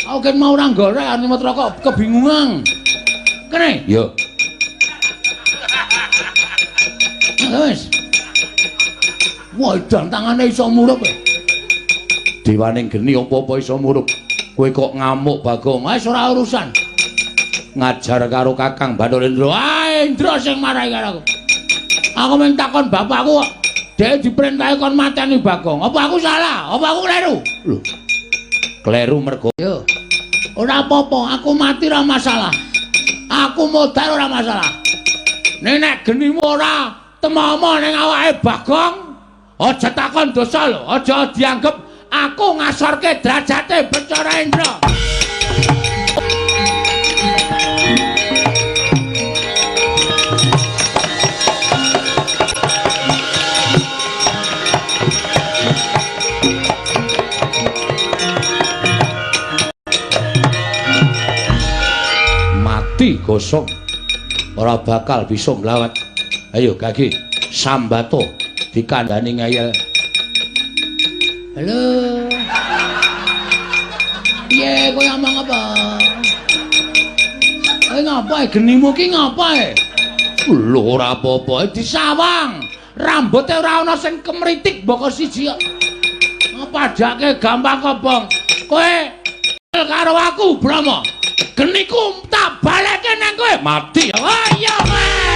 Aku kan mau ora golek arep nyemut rokok kebingungan. Kene? Yo. Wis. Wah, edan tangane iso murup. Dewaning geni apa-apa iso murup. Kowe kok ngamuk, Bagong? Wis ora urusan. Ngajar karo Kakang Bathara Indra. Ah, Indra sing marahi karo aku. Aku mung takon bapakku kok. Dhek diperintahi kon mateni Bagong. Apa aku salah? Apa aku kleru? Lho. Kleru mergo. Yo. Ora apa-apa, aku mati ora masalah. Aku modar ora masalah. Nek nek genimu ora temomo ning awake Bagong, aja takon dosa lho, aja dianggep aku ngasorke derajate Bathara Indra. Mati gosong ora bakal bisa mlawat. Ayo Gagi sambato dikandani ngeyel. Halo. Piye kowe ngomong apa? Kowe ngapa genimu ki ngapa e? Lho ora apa-apa disawang. Rambuté ora ana sing kemritik mboko siji kok. Padake gampang kobong. Kowe karo aku Brahma. Geniku tak balekke nang kowe. Mati. Oh iya kowe.